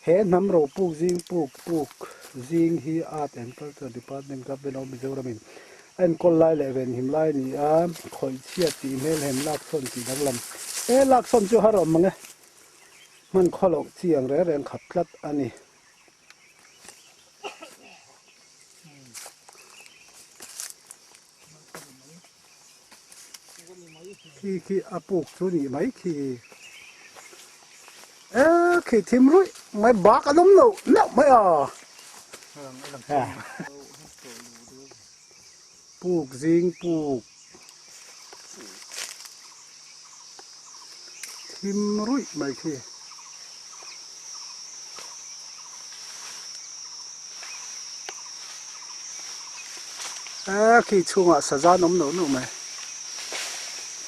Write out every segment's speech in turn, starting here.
He hnam ro puk zing puk puk zing hi Art and Culture Department Government of Mizoram in a enkawl lai leh venhim lai a ni a, khawih chhiat tih hmel hem laksawn tih danglam e laksawn chu har awm ang e, hman khaw loh chi ang reng reng khat tlat a ni. Khi khi a puk chu nih mai khi e khi thim ruih mai bak an awm lo neuh mai a puk zing puk thim ruih mai khi. Eee khi chhungah saza an awm loh nuh mai.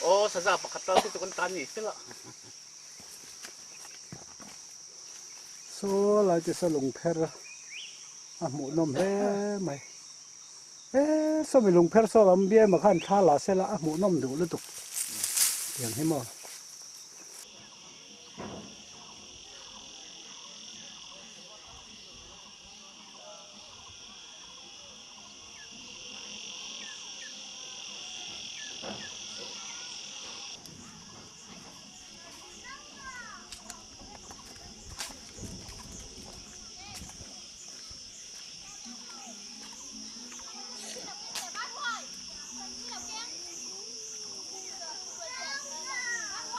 Aw saza pakhat tal khi chu kan tan ni sela. Saw lai te saw lungpher a hmuh nawm hle mai. Eee sawmi lungpher saw lam biaimah khan thla la sela a hmuh nawm duh lutuk tiang hi maw.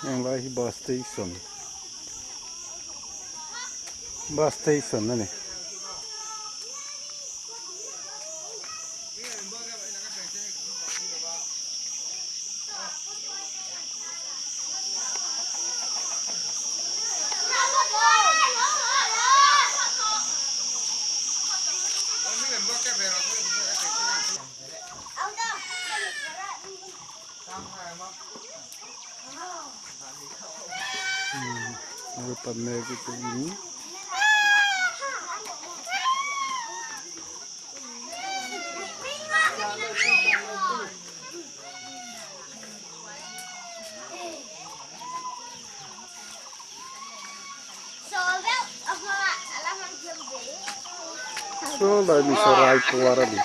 Heng lai hi bus station bus station a ni. Saw lai mi saw rai puar a ni.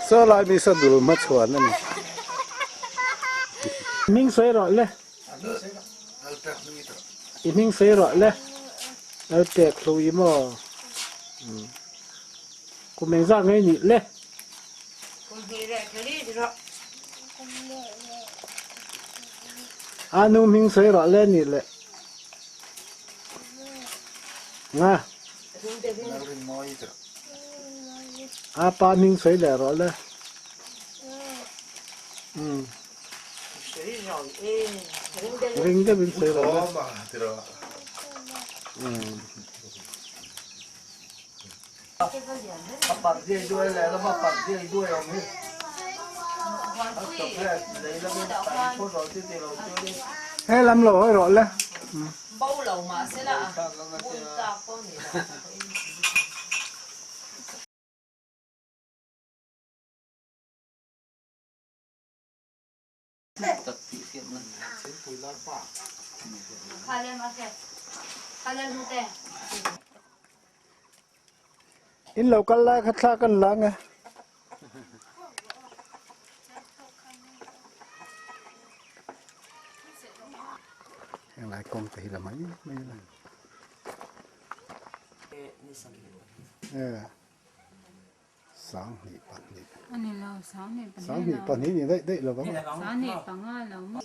Saw lai mi saw dul hmachhuan a ni. Hming sawi rawh le. I hming sawi rawh le. Lalpek hlui maw. Kum engzah ngei nih le. A nu hming sawi rawh le nih le. Nga. A pa hming sawi leh rawh le. Ring deuh in sawi rawh le. He lam lo hawi rawh le. In lo kal lai kha thla kan la nge. Heng lai kawng te hi la mai mai la. Yeah. Sanghnih pahnih. A ni lo, sanghnih pahnih lo. Sanghnih pahnih ni daih daih lo vang. Sanghnih panga lo maw.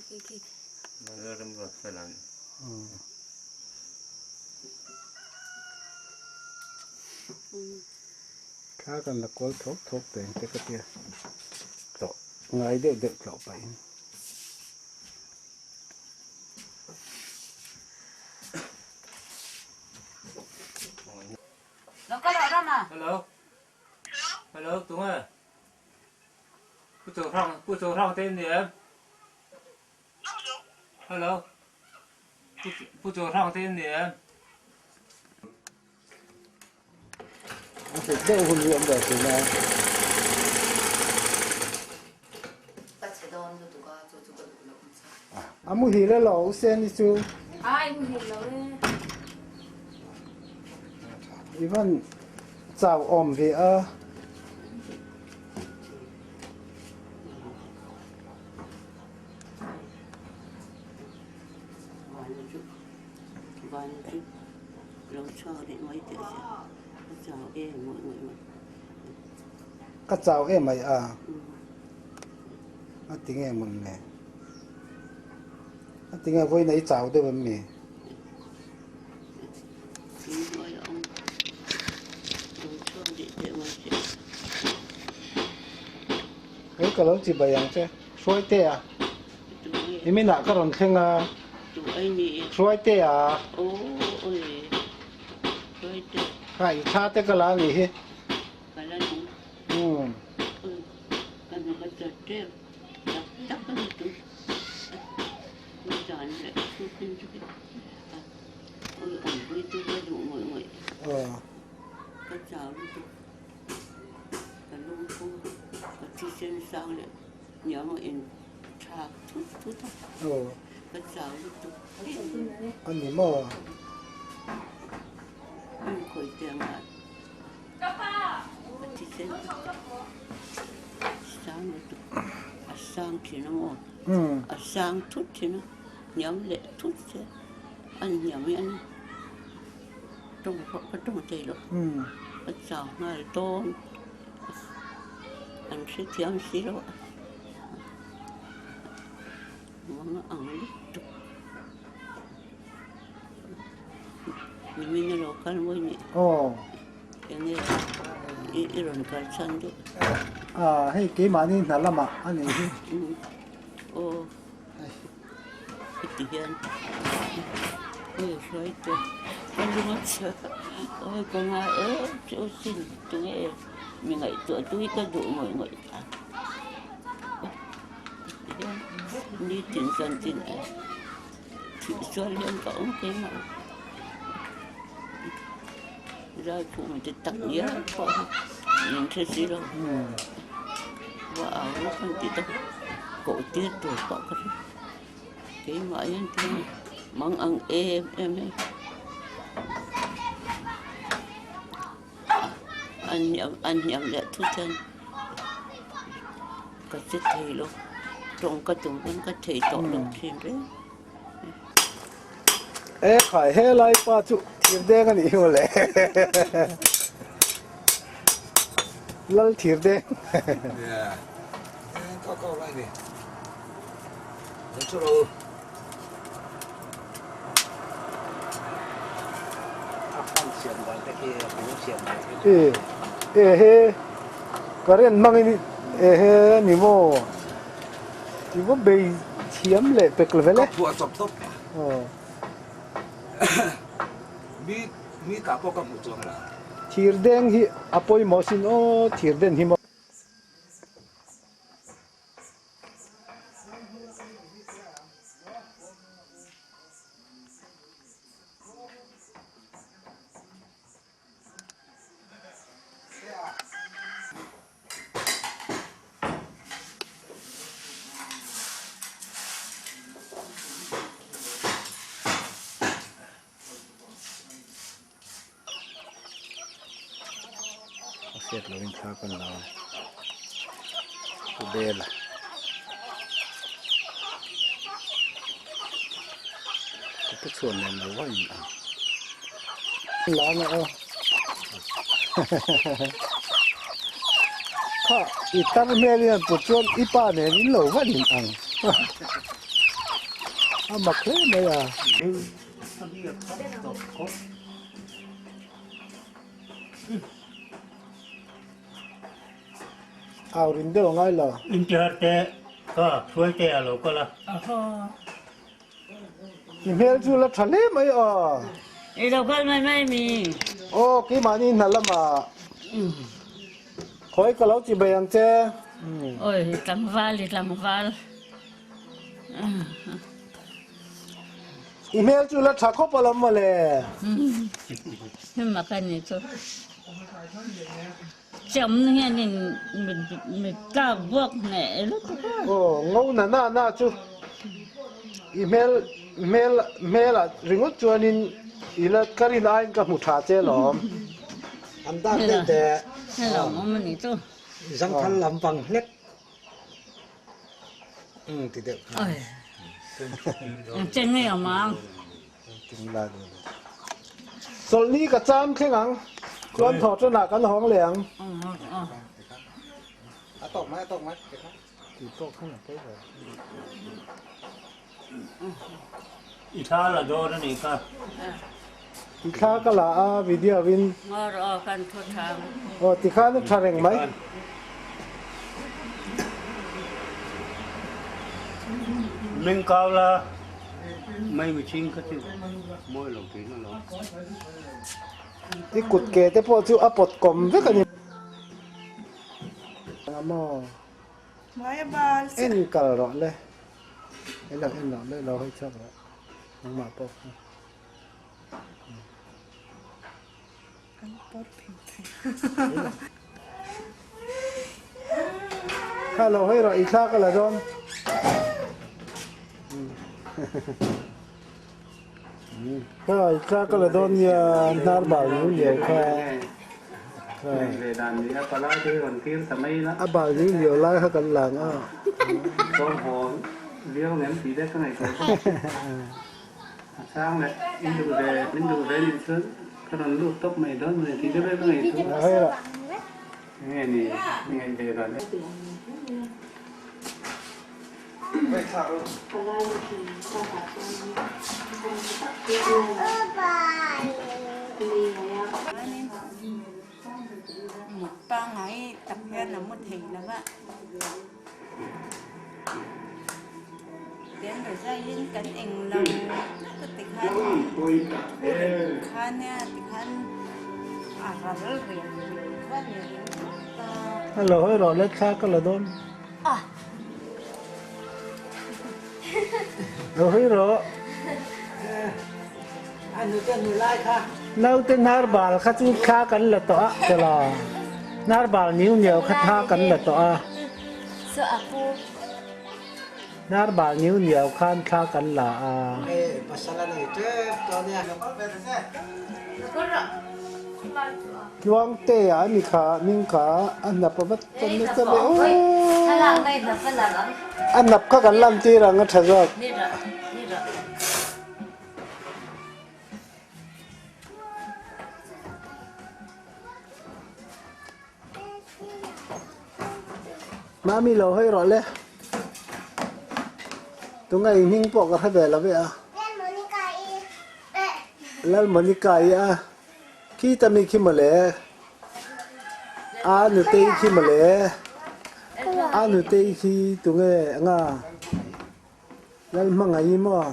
Thla kan la kual thawk thawk teng te ka tia. Tlawh ngai deuh deuh tlawh pahin. Hello Hello Tùng ơi Cô chủ phòng cô chủ phòng tên gì em Hello Cô cô chủ phòng tên gì em A hrilh deuh hun hi awm ve thin a. Ka che dawn lutuk a, chu chu ka duh loh nasa. A muhil elaw u Seni chu? Ai muhil lo e. I van chau awm ve a. Ka chau em mai a, a ti nge mawn le? A ti nge vawiin i chau deuh em ni? Hei ka lo chi bai ang che, Hruaitea. I minah ka rawn thleng a, Hruaitea. Kha i thla te ka la a nih hi. Umm. A ni maw? Aw. Ah hei keimahni hna lamah a nih hi. E khai helai pa chu thir deng a nih hi mawle lal thir deng. E e he current hmangin e he a ni maw i va bei thiam leh pek lo vel e. Thir deng hi a pawimawh sin aw thir den hi maw. A hriat loh in thla kan la a bel a ka pu chhuan nen lo a in ang la na aw kha i tar hmel in an put chuan i pa nen in lo van in ang a mak hle mai a. Au rin deuh a ngai lo. Intihar te ka hruai te a lo kal a. I hmel chu la tha hle mai aw. I lo kal mai mai mi. Aw keimahni hna lamah khawi ka lo ti bai ang che. Oi tlangval i tlangval. I hmel chu la tha khawp alawm mawle. Hema ka ni chu. Cham hianin mi tlak buak hneh lutuk a. Aw ngo na na na chu. I hmel hmel hmelah ringawt chuanin i la ka rin aiin ka hmu tha che alawm. An dak deuh teh. Hello awm a nih chu. Zangthal lampang hlek ti deuh kha. Engchen nge awm ang? Chawlhni ka cham thleng ang. Chuan thaw tanah kan hawng leh ang. A tawk mai a tawk mai. I thla la dawn a nih kha. I thla ka la a video in. Ngawr aw kan thu thang. Aw tikhan a tha reng mai. Meng kau la mai mihring kha chu mawi lo thin alawm. I kut ke te pawh chu a pawt kawm vek a ni. Maw en kal rawh le en lo en lo le lo hawi chhuak rawh nangmah pawh kha kha lo hawi rawh i thla ka la dawn kha i thla ka la dawn nia hnar bal neu neu kha. A bal neu neu lai kha kan lang a. Mut pangngai tak hian a mu thei lo va, tiang rizaiin kan eng lo tlat a tikhan kha nia tikhan a ral riau riau kha ni ringawt a. Hello, hei rawh le thla ka la dawn. Naute hnar bal kha chu thla kan la tawh a chawla hnar bal niu niau kha thla kan la tawh a hnar bal niu niau khan thla kan la a. Tluangtea a ni kha hming kha a hnap a vat ta nasa mai aw a hnap kha kan lan tir ang a tha zawk. Mami lo hawi rawh le. Tunga i hming pawh ka hre ve lo ve a. Lal Monica i a. Khi ta mi khi mawle. A nutei khi mawle. A nutei khi tunge anga. Lal hmangaih i maw.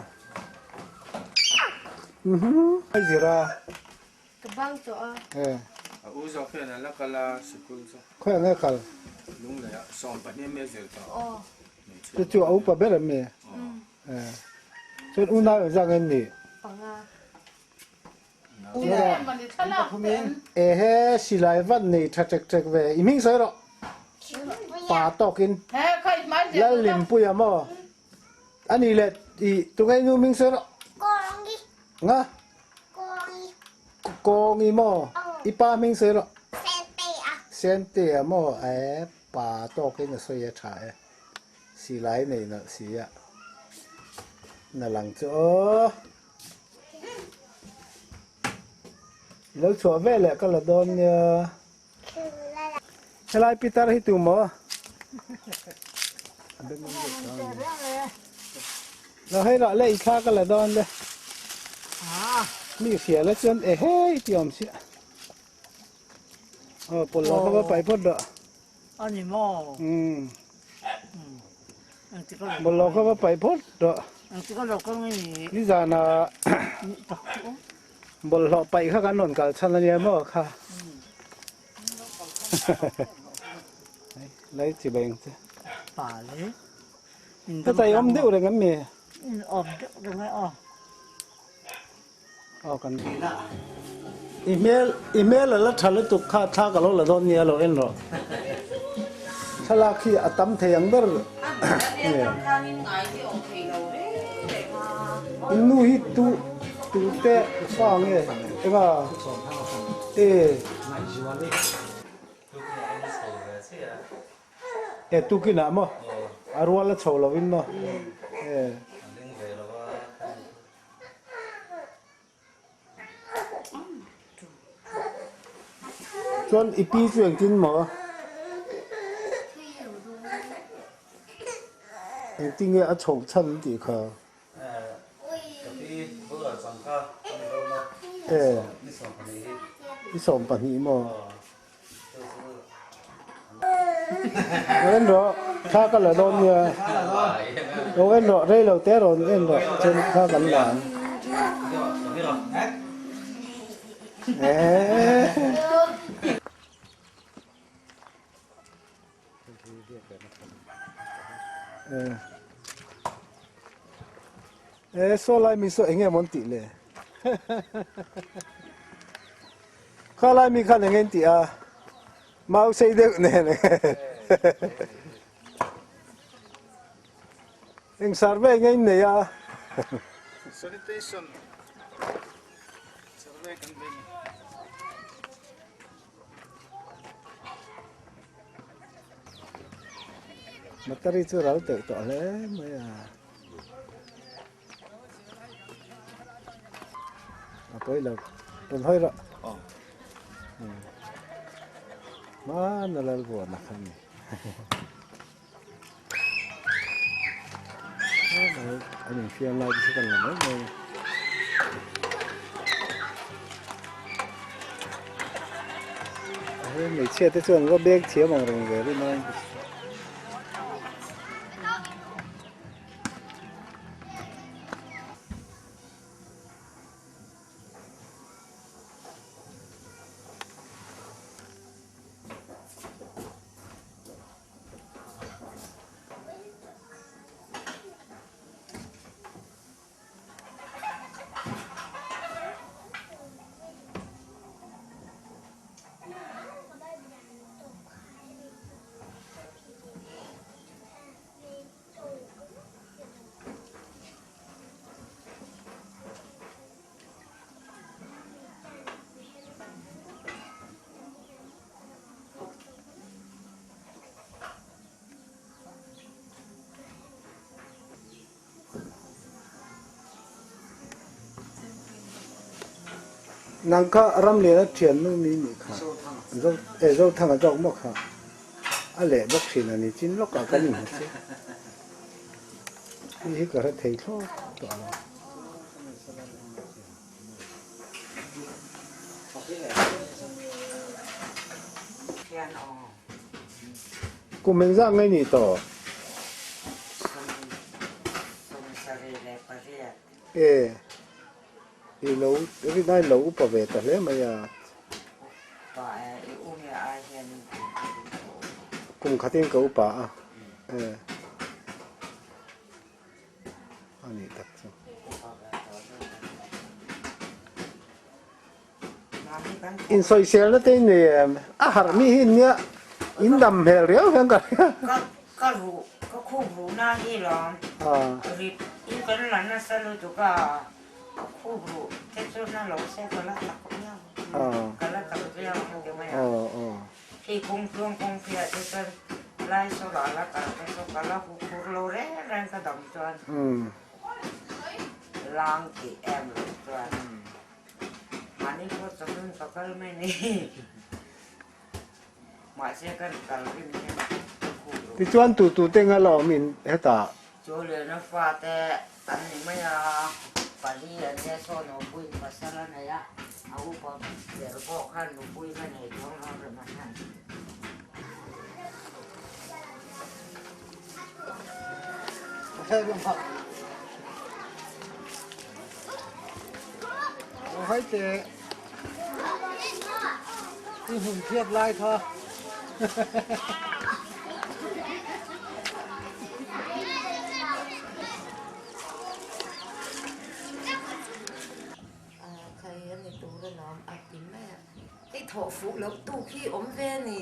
Ai zira. Ka bang tawh a. Eh. A u zawk hian a la kal a sikul chu. Khawiah nge kal? Lunglei ah 12 me zir tawh. Aw. Chu chu a upa ber em mi? Eh. Chuan unau engzah nge an nih? Panga. Ehe silai vat nei tha ṭek ṭek ve. I hming sawi rawh. Pa tawkin. Lallimpuia maw? A nih leh i tunge nu hming sawi rawh. Nga? Kawngi maw? I pa hming sawi rawh. Sentea maw? E pa tawkin a sawi a tha e. Silai nei nalh si a. Na lang chu aw. I lo chhuah ve leh ka la dawn nia. Helai pitar hi tu maw? Lo hei rah le i thla ka la dawn le. Mi hria la chuan e hei ti awm sia. Aw pawlh lo kha va pai phawt rawh. Ani maw? Umm. Bawlh lo kha va pai phawt rawh. Engtik a lo kal nge ni? Nizana bawlhhlawh paih kha kan rawn kal chhan ania maw kha. Lai chi bai ang che. Pa le. Ka tai awm deuh reng em mi? In awm deuh reng e aw. Aw kan I hmel i hmel a la tha lutuk kha thla ka lo la dawn nia lo en rawh. Thlalak hi a tam thei ang ber. In nu hi tu tu te fa nge enga e e tukinah maw a rual a chho lovin maw e. Chuan i pi chu engtin maw? Engtin nge a chhoh chhan tih kha? E, i 12 maw? Lo en rawh, thla ka la dawn nia. Lo en rawh, rei lo te rawn en rawh, chuan thla kan la ang. E saw lai mi saw enge maw an tih le? Kha lai mi khan enge an tih a? Mau sei deuh nen eng survey enge in nei a? Sanitation survey kan nei ni. Battery chu ral teuh tawh hle mai a. A pawi lo rawn hawi rawh. Hmana lal buan a kha a ni. An infiam lai te chu kan la mai mai a. He hmeichhia te chuan va beng thiam ang reng ve rin a. Nang kha Ramliana thian nu mi nih kha e Zothanga zawk maw kha a leh bawk thin a ni chin lawkah kan inhmu che hei hi ka hre thei thlawt tawh lo. Kum engzah nge nih tawh? E, i lo rinai lo upa ve ta hle mai a. Kum khatin ka upa a. E. A nih tak chu. Insawiselna te in nei em? A harh mi hi nia in dam hmel riau hian ka hria. Ka ruh, ka khup ruhna hi lawm. Rip in kan la nasa lutuk a, ka khup ruh te chu na lo se ka la tak viau. Ka la tak viau ang ti mai a. Hei kawng tluang kawng phiah te chuan lai sawrah la kal te chu ka la huphur lo reng reng ka dam chuan lang tih em lo chuan mahni pawh chawhnu ka kal mai ni mahse kan kal rim hian ka khup lo. Tichuan tu tu te nga la awm in hetah. Chu Liana fate an ni mai a, pali an nia saw nupuiin pasal a nei a, a upa ber pawh khan nupui ka nei chuang lo rem a hian. I hmun thiat lai kha. Khai a ni tur alawm a ti mai a, hei thawh fuh loh tu khi awm ve a ni,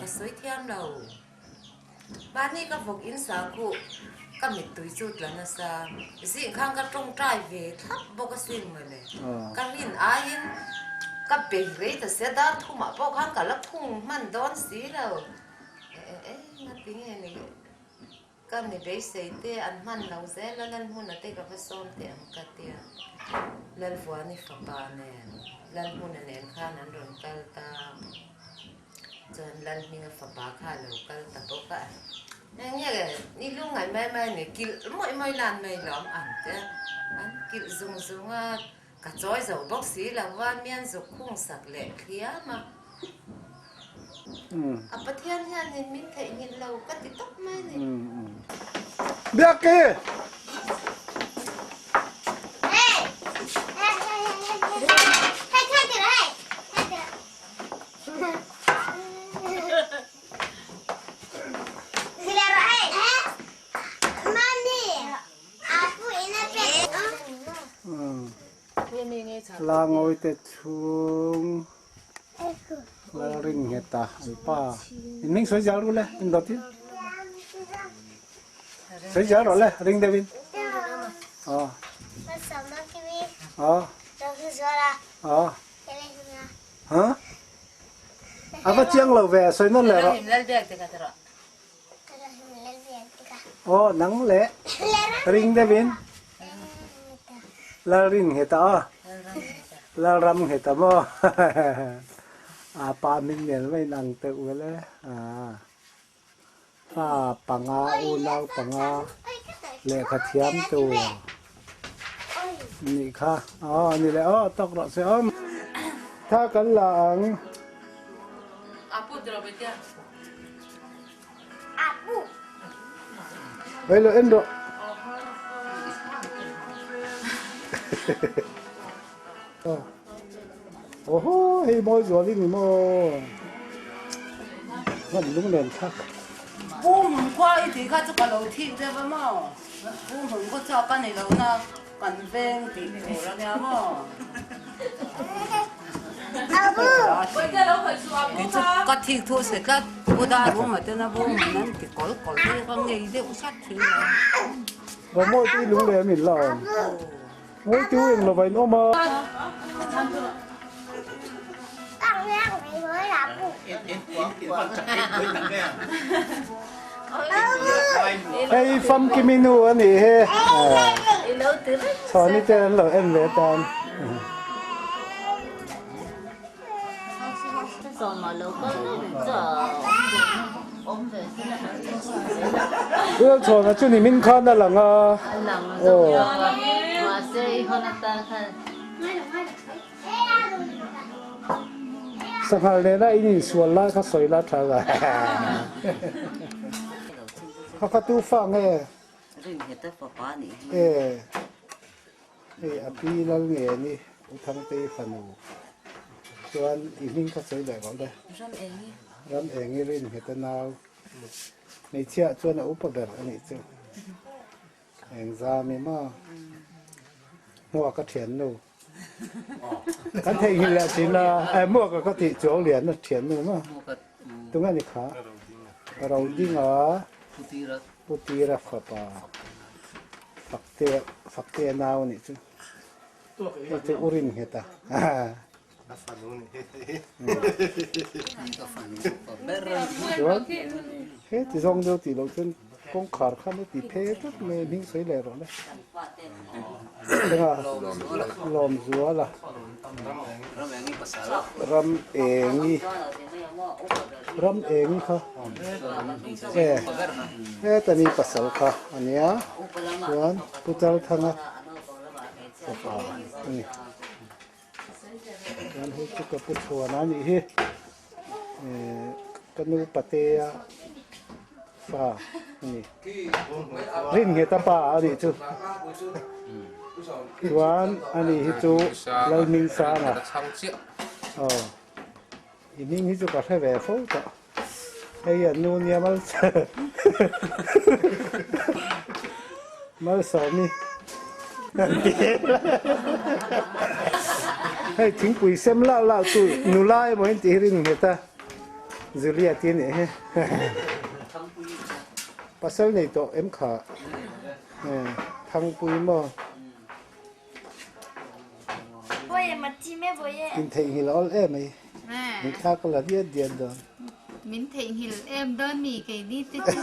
ka sawi thiam lo. Mahni ka vawk in sa khuh. Ka mittui chu tla nasa. Zing khan ka tawngtai ve thlap bawk asin mawle. Ka rin aiin ka bei rei ta sia dar thumah pawh khan ka la khung hman dawn si lo. E ngati nge ni ka mi beisei te an hman lo zel a Lalhmuna te ka va sawm teh ang ka tia. Lalvuani fapa nen Lalhmuna nen khan an rawn kal ta. Chuan Lalhminga fapa kha a lo kal ta bawk a, Eng nge i lungngaih mai mai ni, kilh mawih mawih lan mai lawm ang che, an kilh zung zung a, ka chawi zo bawk si lo va, mian zuk khung sak leh thliam a, a Pathian hianin min theihnghilh lo ka ti tawp mai ni. Biakki! Langawi te chhung lal ring nghet a an pa in hming sawi zel ru le in dawt in sawi zel rawh le ring deuh in aw aw aw Huh? A va chiang lo ve, sawi nawn leh rawh. Aw, nang leh ring deuhin Lalrin nghet a aw. Lalram nghet a maw? A pa min nel mai nang teuh vel e. Pa panga, unau panga lehkha thiam tur nih kha. Aw ni le aw tawk rawh se awm. Tha kan la ang. Hei lo en rawh. Oho, hei mawi zual i ni maw? Hman lung nen thlak. Pu hmun khua i tih kha chu ka lo thik deuh a maw? Pu hmun khua chhuak ka ni lo na kan veng tih tur a nia maw? Kei chu ka thik thu se tlat Pu Daruma ten a bu hmun an ti kawl kawl deuh ka ngei deuh hrat thin lo. Mawi tui lung leh min la awm. Ngawi tiu eng lova in awm a. Hei famkimi nu a nih hi. Chhuani te an lo en ve tan. Lalchhawna chu nimin khan a lang a. Aw. Sanghal nena in insual lai kha sawi la tha la. Kha kha tu fa nge? E. Hei a pi lal nge ni U Thangtei fanu chuan i hming kha sawi leh rawh le. Ram Engi. Ram Engi rin nghet a nau. Hmeichhia chuan a upa ber a nih chu. Engzam i maw? Hmuak a thiannu. Kan theihnghilh leh thin a, eh hmuak a ka tih chuang lian a thiannu maw? Tunge ni kha? Rodinga Putira fapa Fakte Fakte nau a nih chu. Hei chu u rin nghet a. Chuan heti zawng deuh tih loh chuan kawngkhar khan a ti phe tlat mai a hming sawi leh rawh le. Engah Lawmzuala Ram Engi Ram Engi kha e heta ni pasal kha a nia chuan Pu Chalthanga fapa a ni chuan hei chu ka pu chhuan a nih hi ka nu patea fa a ni rin nghet a pa a nih chu chuan a ni hi chu Lalhmingsanga aw i hming hi chu ka hre ve fo tawh hei an nu nia Malsawmi hei thingpui sem lau lau chu nula emaw in tih hi rin nghet a Juliet i nih hi. Pasal nei tawh em kha? Thangpui maw? Min theihnghilh a awl em ai. Min thla ka la diat diat dawn. Min theihnghilh em dawn mi keini te chu.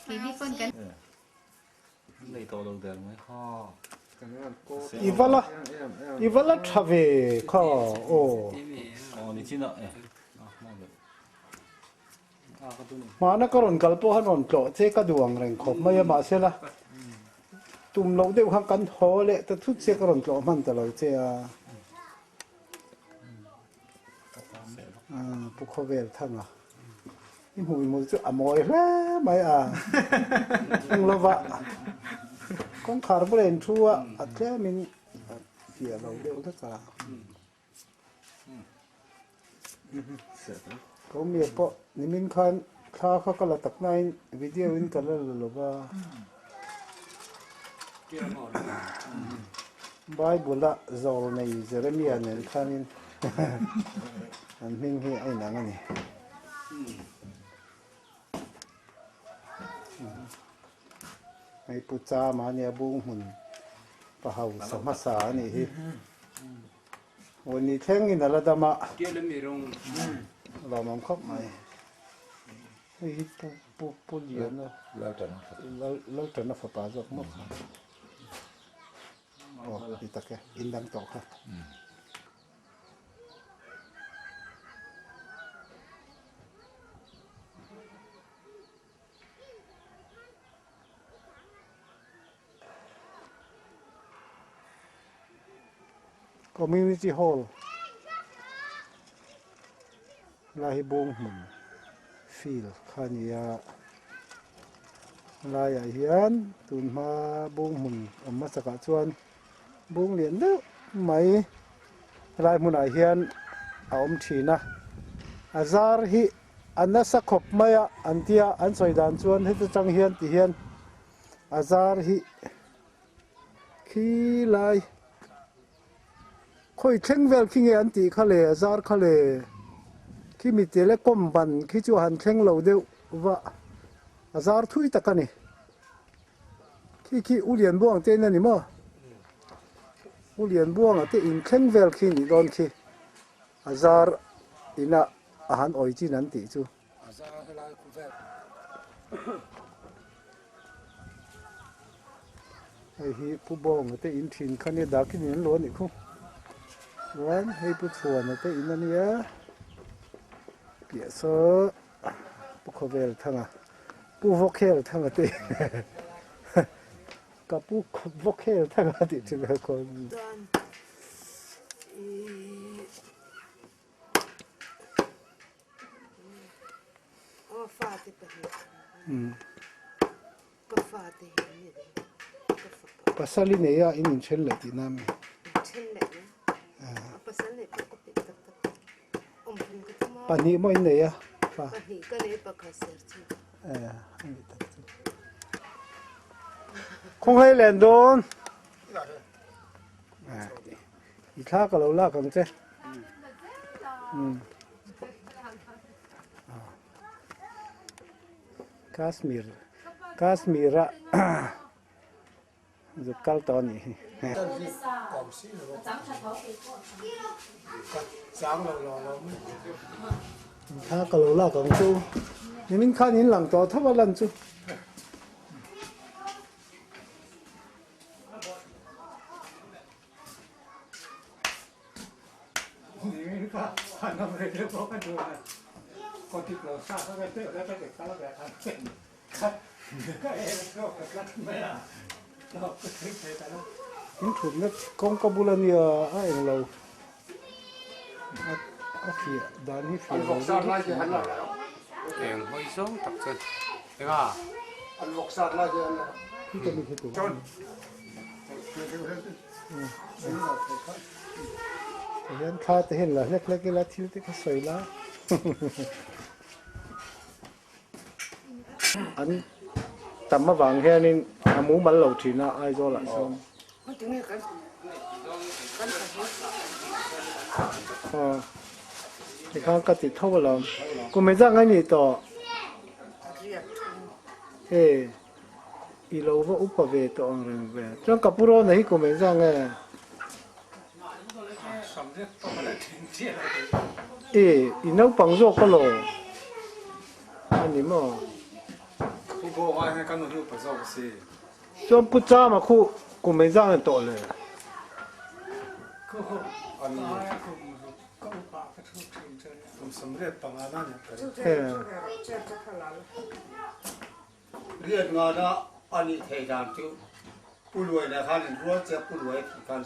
Keini pawn kan. I va la i va la tha ve kha aw. Hmana ka rawn kal pawh han rawn tlawh che ka duh ang reng khawp mai a mahsela tum loh deuh khan kan haw leh ta thut che ka rawn tlawh hman ta lo che a. Pu Khawvel Thanga i hmuh hmuh chu a mawi hle mai a, eng lova kawngkhar bula in thu a, a tlemin a fiah lo deuh hlek a. Kawmia pawh nimin khan thla kha ka la tak nain video in ka la la lo va. Bible a zawr nei Jeremia nen khanin an hming hi a inang a ni. Hei Pu Chama ania bung hmun pa hausa hmasa a nih hi. Aw ni thleng in a la dam a. Lawmawm khawp mai. Hei hi Pu Pu Pu Liana Laltana fapa zawk maw kha. Aw ti tak e in dang tawh kha. Community Hall lai hi bawng hmun field kha a ni a laiah hian tun hma bawng hmun awm hmasakah chuan bawng lian deuh mai helai hmunah hian a awm thin a a zar hi a nasa khawp mai a an tia an sawi dan chuan heti tang hian ti hian a zar hi khi lai khawi thleng vel khi nge an tih kha le a zar kha le khi mi telecom ban khi chu a han thleng lo deuh va a zar thui tak a ni khi khi u lian buang te in a ni maw u lian buanga te in thleng vel khi nih dawn khi a zar ina a han awi chin an tih chu. Hei hi Pu Bawnga te in thin kha nia dakin in an lo a nih khu. Chuan hei Pu Chhuana te in a nia. Piah saw Pu Khawvel Thanga, Pu Vawkhel Thanga te ka Pu Vawkhel Thanga tih thin kha khawn. Pasal i nei a in inthen leh tihna a mi? Pahnih maw in nei a fa? Khawnghei len dawn. I thla ka lo lak ang che. Kashmir Kashmir a zuk kal tawh a nih hi. Thla ka lo lak ang chu. Nimin khan in lang tawh tho a lan chu. In thutna kawngka bul a nia a eng lo a fiah dan hi fiah lo deuh hlek mai. Eng hawi zawng tak chuan enga? Tihian thla te hian la hlek hlek ila thil te kha sawi la. An tam avang hianin a mumal lo thin a Aizawl ah sawn. Tikhan ka ti tho alawm. Kum engzah ngai nih tawh? E i lo va upa ve tawh ang reng ve. Chuan ka pu Rawna hi kum engzah nge? E i naupang zawk a law a ni maw? Chuan Pu Chama khu kum engzah nge tawh le? Riat ngana a nih theih dan chu Pu Luaina khan in rual che Pu Luai tih khan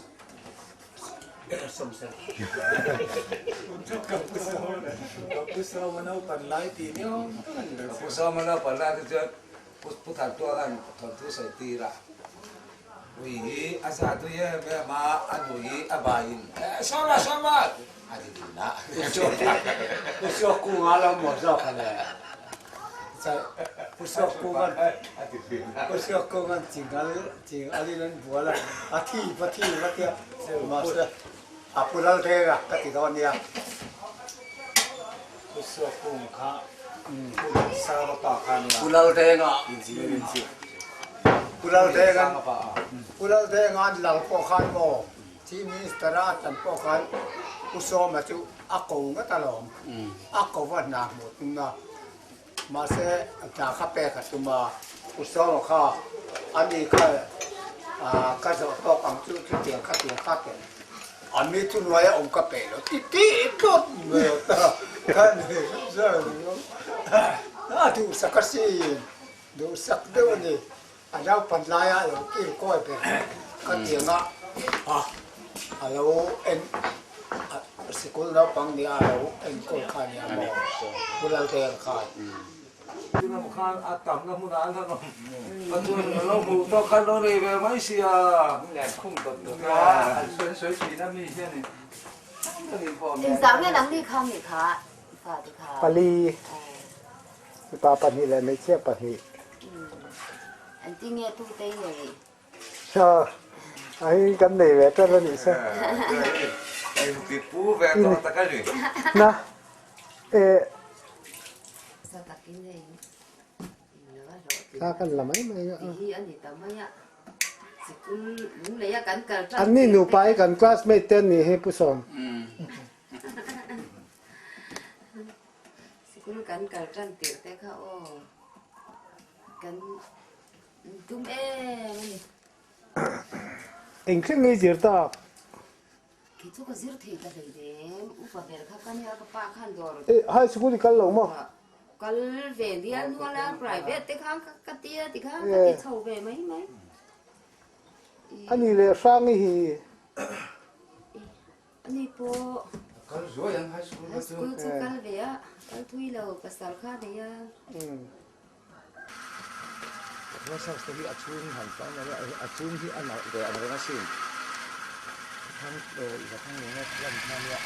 sawm se. Pu Sawma naupan lai tih ni awm tak a ni. Pu Sawma naupan lai te chuan Pu Thantua khan thawnthu sawi tir a. Ui hi a za tui em em a, a nu hi a vaiin Sawma Sawma a ti dun a. Pu Suak Kunga lo maw zawk a le. Pu Suak Kunga'n Pu Suak Kunga'n chingal chingalin an bual a, a thi va thi va tia mahse a pu lal reng a ka ti dawn nia. Pu Suak Kung kha Pu Sanga pa kha nia. Pu Lal Renga. Pu Lal Renga Pu Lal Renga an lal pawh khan maw Chief Minister a tan pawh khan Pu Sawma chu a ko ngat alawm. A ko va hna hmuh tum a. Mahse hna kha pek a tum a. Pu Sawma kha ani kha ka zawh tawk ang chu chutiang khatiang kha tel. A mi chu hnuaia awm ka pe lo ti ti tlawt mai a ta ka ni a duhsak a sin duhsak deuh a ni a naupan laia a lo kir kawi ber ka tiang a a lo en sikul naupang nia a lo enkawl kha nia maw Pu Lalrel khan. Tunah khan a tamna hmunah an han awm a chuan a lo hmuh tawk khan lo nei ve mai sia. Len khum dawt dawt a, an sawi sawi thin a mi hian in Engzah nge nang ni kha mi kha fa te kha. Pali, mipa pahnih leh hmeichhia pahnih. An ti nge tu te nei. Tha a hi kan nei ve ṭan a nih se. Inti pu ve tawh tak a ni. Na e. Thla kan la mai mai a. An ni nupa hi kan classmate te an nih hi Pu Sawm. Sikul kan kal ṭan tirh te kha aw kan Tum em a ni. Eng thleng nge i zir tak? Kei chu ka zir thei ta hlei nem. Upa ber kha ka nia ka pa khan dawr. Eh, high school i kal lo maw? Kal ve dial nual a, private te khan ka tia ti khan ka ti chho ve mai mai. A ni leh hrang i hi. Ani pawh Kal zuai ang high school high school chu kal ve a, kal thui lo pasal kha nei a. Rosas te hi a chhung han fang mai a, a chhung hi a nalh ve ang reng asin. Thang zathang ringa lan kha nia.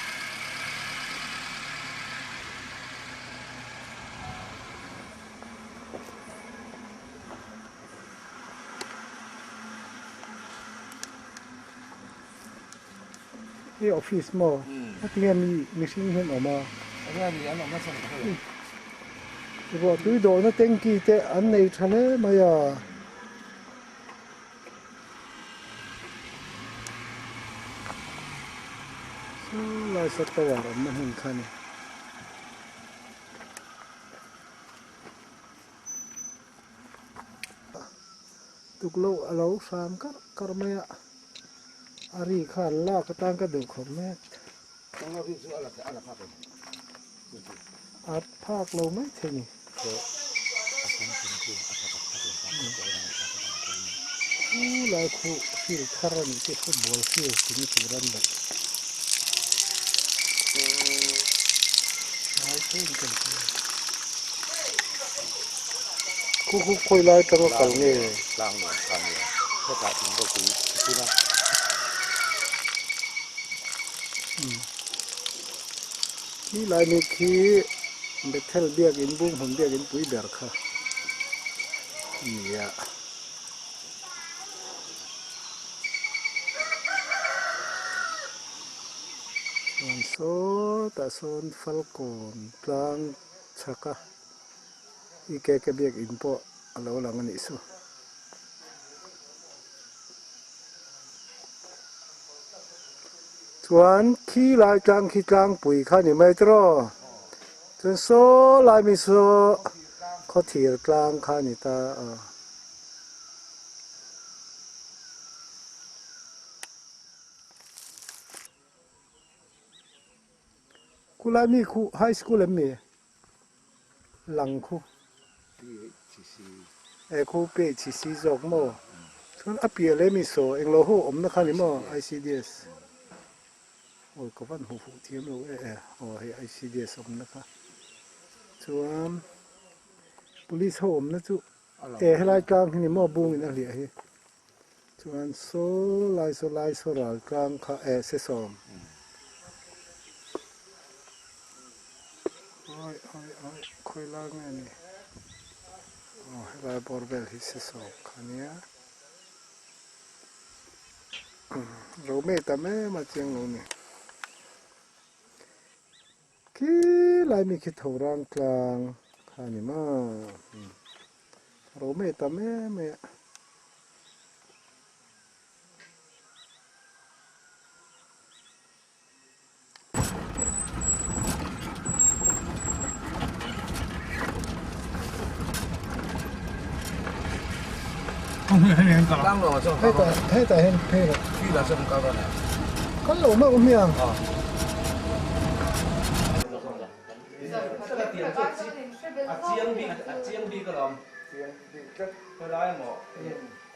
Hei office maw a tinge mi mihring hian awm a ruah tui dawhna tanky te an nei tha hle mai a. Saw lai sa tower awmna hmun kha a ni. Tukloh a lo hram karh karh mai a. A ri kha an lak atan ka duh khawp mai a. A phak lo mai thei ni. Khu lai khu field thar a nih chu football field tih na tur a ni loh. Khu khu khawi lai atanga kal nge? Khi lai ni khi Bethel biakin Bunghmun biakin pui ber kha a ni a. Chuan sawtah sawn Falkawn tlang chhaka. EKK biakin pawh a lo lang a nih chu. Chuan khi lai tlang khi tlangpui kha ni mai tiraw? Chuan saw lai mi saw khawthir tlang kha a ni ta a. Khulai mi khu high school em mi? Lang khu. E khu PHC zawk maw? Chuan a piah leh mi saw englo ho awmna kha ni maw ICDS? Awi ka van hmu fuh thiam lo e e aw hei ICDS awmna kha. Chuan police ho awmna chu e helai tlang hi ni maw bungin a hliah hi. Chuan saw lai saw lai saw ral tlang kha e sesawm. Awi awi awi khawi lai nge ni aw helai bawr vel hi sesawm kha nia Rome tam em a chiang lo ni khi lai mi khi tho rang tlang kha ni maw Rome tam em mai a. Hetah hian phei rawh. Kal lo meuh hmiang.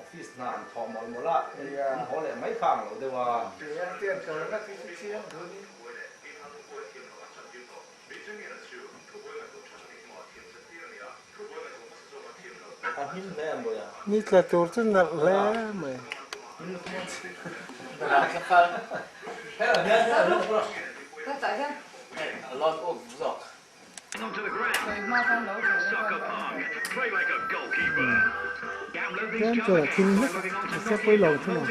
Office hna an thawh mawlh mawlh a, an haw leh mai kha ang lo deuh a. A him hle ang bawiha. Ni tla tur chu nalh hle mai. Tlem chuan a thim hlek a, mahse pawi lo thung ang.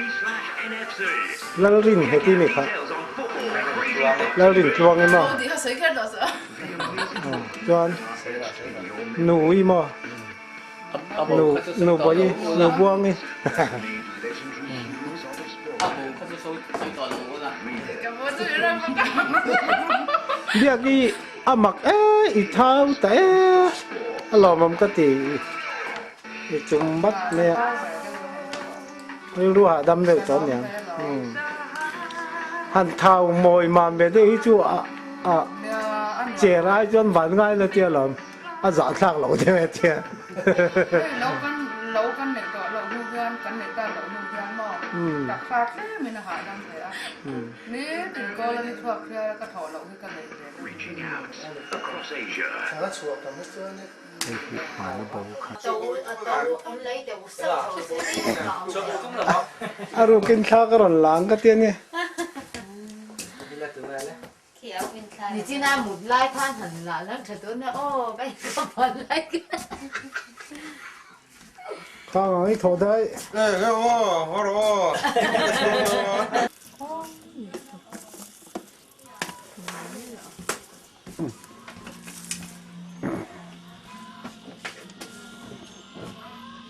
Lalrin he ti mi kha. Lalrin tluang i maw? Chuan nu i maw? Nu nu bawi nu buang i. Biak i a mak e i thau ta e a lawmawm ka ti i tum vat mai a rilru hahdam deuh tawh aniang han thau mawi mam ve deuh hi chu a a cher ai chuan van ngai la tia lawm. A zahthlak loh deuh e tia. Hei lo kan lo kan neih tawh loh hnu hian kan neih tan loh hnu hian maw taksa tlem in a hahdam ve a. Nitin kawl a ni chhuak hial ka thawh loh hi ka neih ve deuh. A rukin thla ka rawn lang ka ti a ni. Nichina mut lai khan han lah lang tha dawn a aw ka in ka phan lai khan. Khang ang i thawh daih. E e aw haw rawh aw.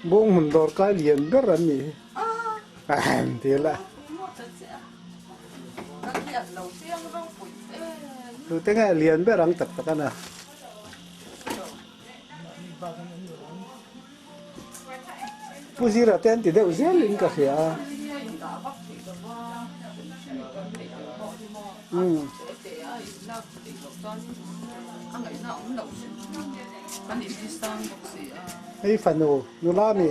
Bawng hmun dawr kai lian ber an nih hi. Ahem ti la. Tute nge lian ber ang tak tak a na. Pu Zira te an ti deuh zel in ka hria a. Umm. Hei fanu nula mi.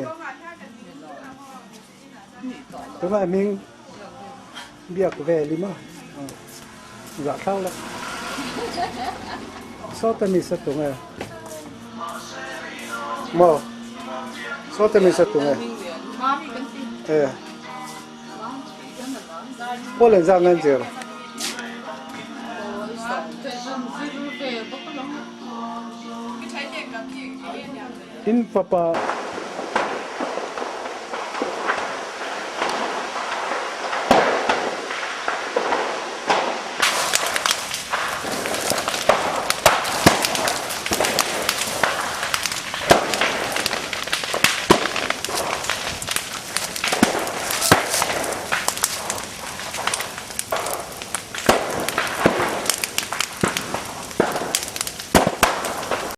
Tunah hming biak vel i maw zahthlak leh sawta mi sa tung e maw sawta mi sa tung e e pawl eng zah nge an zir in fapa.